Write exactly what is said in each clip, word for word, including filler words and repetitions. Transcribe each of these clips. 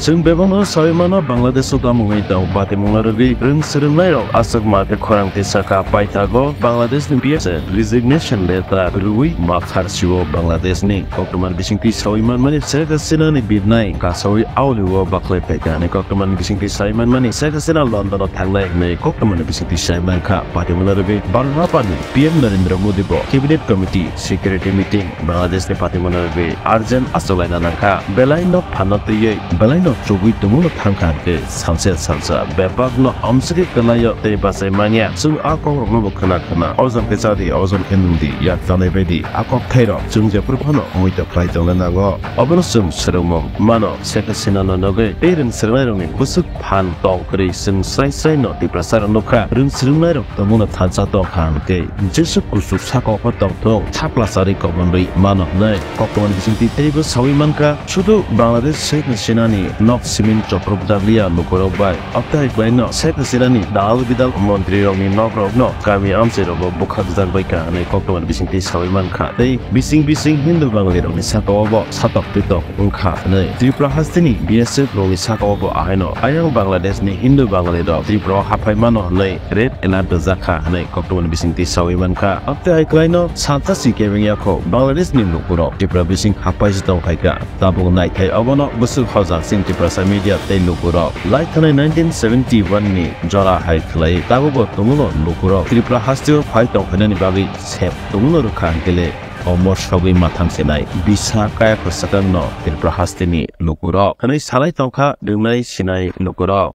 Chwng bebakno saui mano Bangladesh o tamo wngwi tong, patimungno rwgwi rwng swrwngnairok aswk ma khe khorang tisakha paithago Bangladesh ni P M se resignation letter rwui ma pharsio Bangladesh ni. Koktwmani bisingtwi saui manmani Sheikh Hasina ni birnai kasaui auli o baklai phaikha hwnwi koktwmani bisingtwi saui manmani Sheikh Hasina London o thangnai hwnwi koktwmani bisingtwi saui mankha. Patimungno rwgwi Bharat Bhavan ni P M Narendra Modi bo Cabinet Committee Security Meeting Bangladesh ni patimungno rwgwi urgent achuk laina nangkha. Belai no phanno twiwi, belai no chugwi tumungno thangkha hwnkhe salsa salsa bebak no amsugwi kwlaio tei bachai manya. Chwng a kok rokno bo khna khna, ojor khe chadi, ojor khe nungdi, yak tanai baidi a kok thairok chwng jephru phano wngwi tong khlai tongna nango. Obono chwng swrwngmung mano Sheikh Hasina no nugwi tei rwng swrwngnai rokni bwswk phan tong kwrwi chwng srai srai no Tiprasa rok nukha. Rwng swrwngnai rok tongmungno thansa tongkha hwnkhe, jeswk kuchuk sakao pho tongthung, thapla charwi kobonrwi mano hwnwi koktwmani bisingtwi teibo saui mankha. Sudu Bangladesh Sheikh Hasinani nok cement choprwk dakliya lukurok bai. Abtei khlaino Sheikh Hasinani dal bidal montrirokni nokrokno kami amchairogo bwkhakjak baikha hwnwi koktwmani bisingtwi saui mankha. Tei bising bising Hindu Bangalirokni sakao bo satok pitok wngkha hwnwi Tripura hasteni B S F rokni sakao bo ahaino ayang Bangladeshni Hindu Bangalirok Tripurao haphai mano hwnwi red alert rwjakha hwnwi koktwmani bisingtwi saui mankha. Abtei hai khlaino santasi kebeng yakho Bangladeshni lukurok Tripura bising haphai se tongphaikha. Tabuk naithai obono bwswk hojak chini Tiprasa media tei lukurok. Lai thanai nineteen seventy one ni jora hai khlai tabugo tumuno lukurok Tripura hasteo phai tongphainani bagwi sep tumuno rwkha hwnkhe le omo sogwi mathang sinai bisa kaya kwchakangno Tripura hasteni lukurok hwnwi salai tongkha rwngnai sinai lukurok.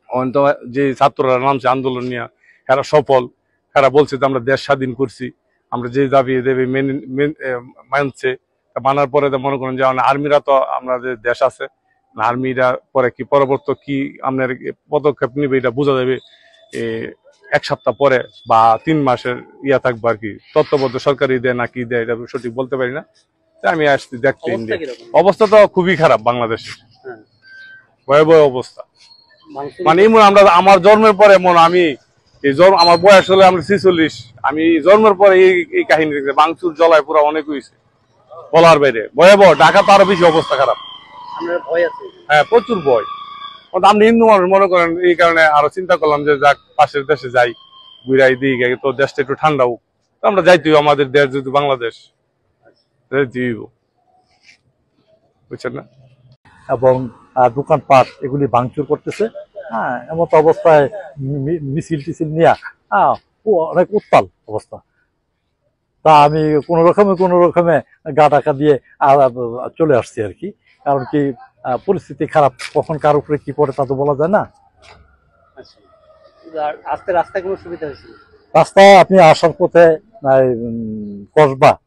অন্ত যে ছাত্ররা নামছে আন্দোলন নিয়ে, এরা সফল, এরা বলছে যে আমরা দেশ স্বাধীন করছি, আমরা যে দাবি দেবে মেনে মেন- এ, মানছে। তা মানার পরে তো মনে করেন যে মানে আর্মিরা তো আমাদের দেশ আছে, আর্মিরা পরে কি পরবর্তী কি আপনার পদক্ষেপ নিবে এটা বোঝা যাবে এ, এক সপ্তাহ পরে বা তিন মাসের ইয়া থাকবে আর কি। তত্ত্বাবধায়ক সরকারই দেয় না কি দেয় এটা আমি সঠিক বলতে পারি না। তা আমি আসছি দেখতে অবস্থা ইন্ডিয়া। কিরকম? অবস্থা তো খুবই খারাপ বাংলাদেশে। হ্যাঁ। ভয়াবহ অবস্থা। মাংস মানে এমন আমরা, আমার জন্মের পরে এমন আমি এই জন্ম, আমার বয়স হলে আমরা ছেচল্লিশ, আমি জন্মের পরে এই এই কাহিনী দেখছি। ভাঙচুর, জ্বলায় পুরা অনেক হয়েছে, বলার বাইরে ভয়াবহ। ঢাকা তো আরো বেশি অবস্থা খারাপ। আপনার ভয় আছে? হ্যাঁ, প্রচুর ভয়। কারণ আমরা হিন্দু মানুষ, মনে করেন, এই কারণে আরো চিন্তা করলাম যে যাক, পাশের দেশে যাই, ঘুরাই দিই, তো দেশটা একটু ঠান্ডা হোক। তো আমরা যাইতেই, আমাদের দেশ যেহেতু বাংলাদেশ, যাইতেই হইব। বুঝছেন না? এবং আহ, দোকানপাট এগুলি ভাঙচুর করতেছে। হ্যাঁ, এমন তো অবস্থায় মি- মিছিল টিছিল নিয়ে, হ্যাঁ, ও অনেক উত্তাল অবস্থা। তা আমি কোনো রকমে কোনো রকমে গা ঢাকা দিয়ে আ- আ- চলে আসছি আর কি। কারণ কি, আহ, পরিস্থিতি খারাপ, কখন কার উপরে কি পড়ে তা তো বলা যায় না। আচ্ছা। আর আসতে রাস্তায় কোনো সুবিধা হয়েছিল? রাস্তায় আপনি আসার পথে, আহ, উম, কসবা,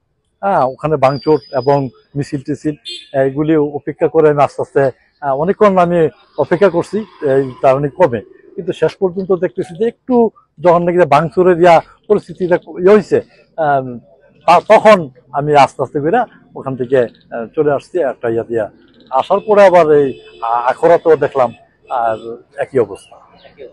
হ্যাঁ, ওখানে ভাঙচুর এবং মিছিল টিছিল, আহ, এগুলি উপেক্ষা করে আমি আস্তে আস্তে, আহ, অনেকক্ষণ আমি অপেক্ষা করছি, এই কারণে কমে। কিন্তু শেষ পর্যন্ত দেখতেছি যে একটু যখন নাকি ভাঙচুরের ইয়া পরিস্থিতিটা ইয়ে হয়েছে, আম, তা- তখন আমি আস্তে আস্তে করে ওখান থেকে, আহ, চলে আসছি একটা ইয়া দিয়া। আসার পরে আবার এই আ- আখড়াতেও দেখলাম আর একই অবস্থা।